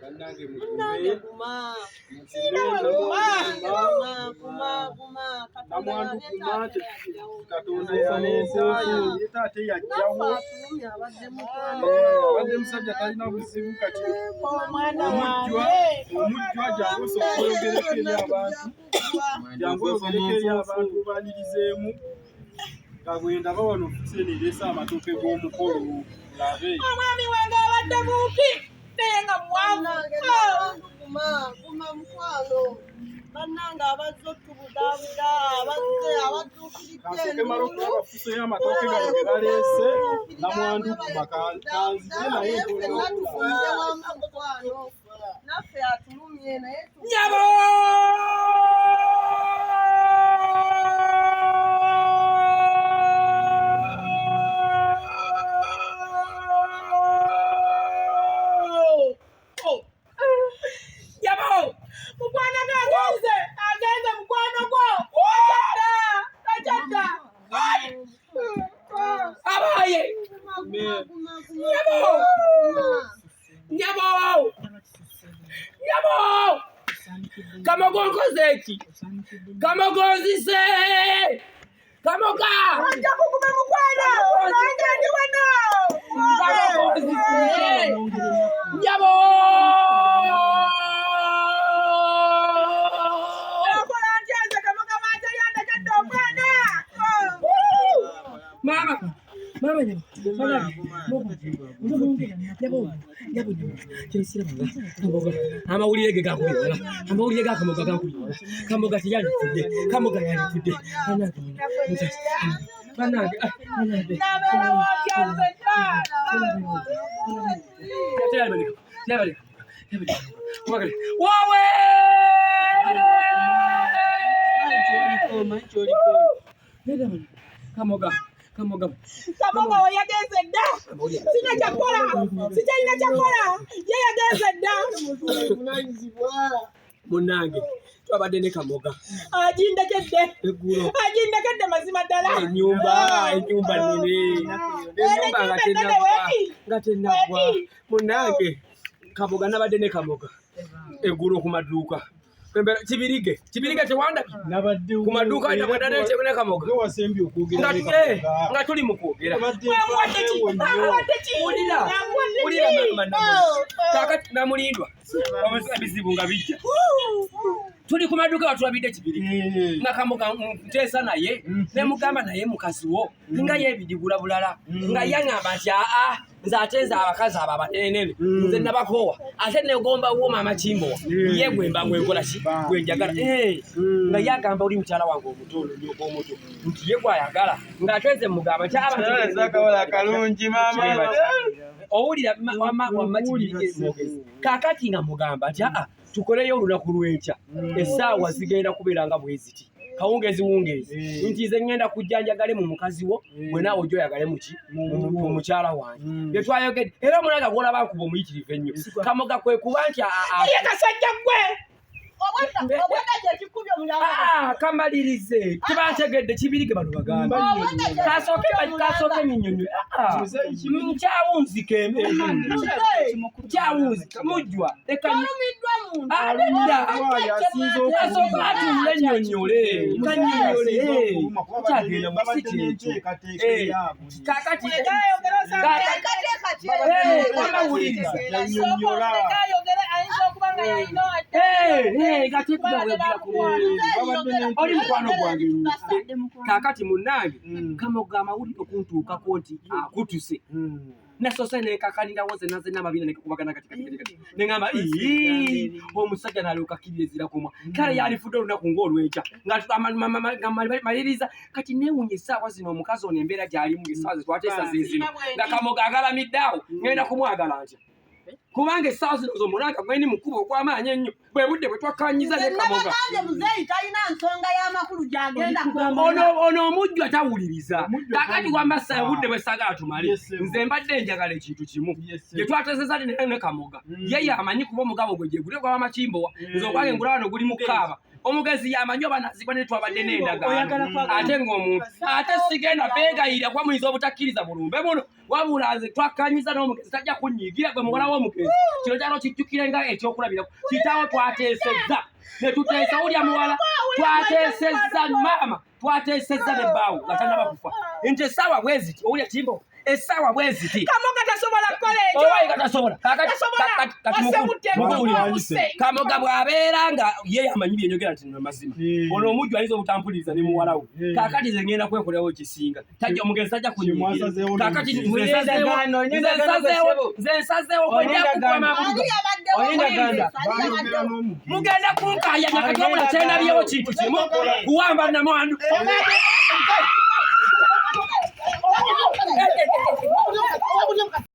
Bannange Munnange mugume. guma. Mugume, Guma, namwandu guma, guma, guma. Katonda namwandu yaleeta guma ate yajjawo. Katonda yaleeta yaleeta ate Naffe yajjawo. atulumye abadde mukwano. Eh, abadde musajja talina buzibu kati Omwana omujjwa wange. omujjwa jangu osooka oyogereko eri abantu jangu oyogereko eri abantu obanirizeemu nga bwendaba wano fuseeni ereese amatooke g'omukolo labe. Omwami wange abadde mumpi naye nga muwanvu. Bannange namwandu guma, guma mukwano. Bannange abazze otubudaabuda, abazze abadduukiridde Kansooke mala enduulu. okulaba fuso y'amatooke gano ge baleese namwandu guma kanzije naye Naye ffenna ntola tufunire wamu mukwano. Naffe atulumye naye Nyabo! Nyabo! Mukwano gwo agenze, agenze mukwano gwo. Takyadda, takyadda. Abaye! Guma, guma, guma, Nyabo! guma. Nyabo! Nyabo! Kamogo nkoze eki? Kamogo nzise! Kamoga! Ojja kuguma mukwano. Nange ndi wano. Kamogo nzise! Nyabo! Nakola ntya nze Kamoga bw'atali andekedde omwana? Mama! Mama nyabo! Mama! Nyabo! Nyabo! Nyabo! Kyensirabanga. Kamoga. Amawulire ge gankubira. Amawulire ga Kamoga gankubira. Kamoga teyandifudde. Kamoga yandifudde. Bannange muna. Bannange. Ah, bannange. Nabeerawo ntya nze dda? Teyalibalika. Teyalibalika. Teyalibalika. Wawe! Kamoga. Kamoga. Kamoga we yagenze dda. Sina kyakukola. Sikyalina kyakukola. Ye yagenze dda. Munnange twabadde ne Kamoga Agindekedde. eggulo. Agindekedde mazima ddala. Ennyumba ennyumba nnene ennyumba nga tennaggwa nga tennaggwa munnange Kamoga nabadde ne Kamoga eggulo ku maduuka Embeera- Kibirige Kibirige tewandabye nabaddewo ku maduuka nabadde ne Kamoga gwe wasembye okwogera nga ne eh, Kamoga. nga tuli mu kwogera Obadde Amuwadde ki? nfaayo nnyo. Amuwadde ki? Wulira, Amuwadde wulira ki? mama Namuzi. Kaakati namulindwa ebizibu nga bijja tuli ku maduuka watulabidde Kibirige Eh, nga Kamoga nteesa naye ne mugamba naye mukazi wo nga yeebidigula bulala nga yaŋŋamba nti aa nze ate nze abakazi abo abanenenene nze nabakoowa ate negomba wo maama Kimbowa ye gwemba gwenkola ki gwe njagala Eh, nga yagamba oli mukyala wange omuto ono nyoka omuto nti ye gwayagala ng'ate nze mugamba nti Akawala kalungi maama. owulira wamma wamma Kibirige mwogezi kaakati nga mugamba nti aa tukoleyo olunaku lw'enkya essaawa zigenda kubeera nga bwe ziti kawungeezi wungeezi nti nze ŋŋenda kujja njagale mu mukazi wo gwe naawe ojja oyagale muki mu mukyala wange bye twayogedde era omulanga gw'olaba nkuba omuyitirivu ennyo Kamoga kwe kuba nti Ye kasajja ggwe. Obwedda obwedda kye kikubye omulanga. Ah, kamalirize tebantegedde Kibirige bano bagambe Obwedda kye kasooke kikubye omulanga. kasooke nnyonnyonyo nkyawunzika nkyawunzika mujjwa leka Tolumiddwa muntu. Ah, nedda. Yasinze kasooka atuule nnyonnyole kannyonnyole okuluma kuba kyagenda mu babadde si kyekyo n'enteekateeka Eh, eyaabwe. kaakati Ayogera osanga- Teekateeka ki? Eh, wamma wuliriza. Yannyonnyola. Ayogera ayinza okuba nga yalina Eh, eh, nga tekuba bwegera ku Babadde oli mukwano gwange kaakati munnange Kamoga amawulire okuntuukako nti akutuse nasoose nekakalirawo zenna zenna amabina nekakubagana kati kati kati kati neŋamba "Ii, omusajja n'alyoka akkirira kumwa kale yalifudde olunaku ng'olwekya nga nga maliriza kati neewunya essaawa zino omukazi ono embeera gy'alimu essaawa ze twateesa ze zino nga Kamoga agalamidde awo ŋŋenda kumwagala ntya kubanga essaawa zino z'omulanga gwendi mukuba ogw'amaanyi ennyo bwe budde bwe twakkanyiza ne Kamoga Nabagambye muzeeyi talina nsonga y'amakulu gy'agenda ono ono omujjwa tawuliriza Omujjwa kakati wamasa tawuliriza. obudde bwe saagala tumale Yes, sir. nze mbadde njagala ekintu kimu Yes, sir. gye twateseza ne Kamoga ye yamanyi kuba omugabo gwe gye guli gwaba Makimbowa nze ogwange ngula wano guli mukaaba omugezi yamanyi oba nazibwa ne twabadde n'endagaano ate ng'omuntu ate sigenda beegayirira kuba muyinza obutakkiriza bulumbe buno wabula nze twakkanyiza n'omugezi tajja kunyiigira gwe muwala w'omugezi. Omugenzi kino kyalo kijjukire nga ekyokulabirako. Kitaawo twateesezza ne tuteesa, ulya muwala twateesezza, maama twateesezza ne bbaawo nga tannaba kufa nti essaawa bwe ziti, owulya Kimbo, essaawa bwe ziti. Kamoga tasobola kukola ekyo. Owayi katasobola. Tasobola. Kati Wasemudde mukulu, wamuse. Kamoga bw'abeera nga ye amanyi byenyogera nti no mazima, ono omujju ayinza obutampuliriza ne muwala we. Kaakati nze ngenda kwekolerawo ekisinga, tajja omugenzi tajja kunyiigira. Kimwasazeewo. Kaakati nze Olina nsazeewo, endagaano, olina nze endagaano nsazeewo, ssebo. nze nsazeewo Olina kwejja endagaano. kukwama Ani yabaddewo? Olina endagaano. Ani yabaddewo? Mugenda kunkaayanya kati, wabula kyendabyewo kintu kimu, kuwamba namwandu.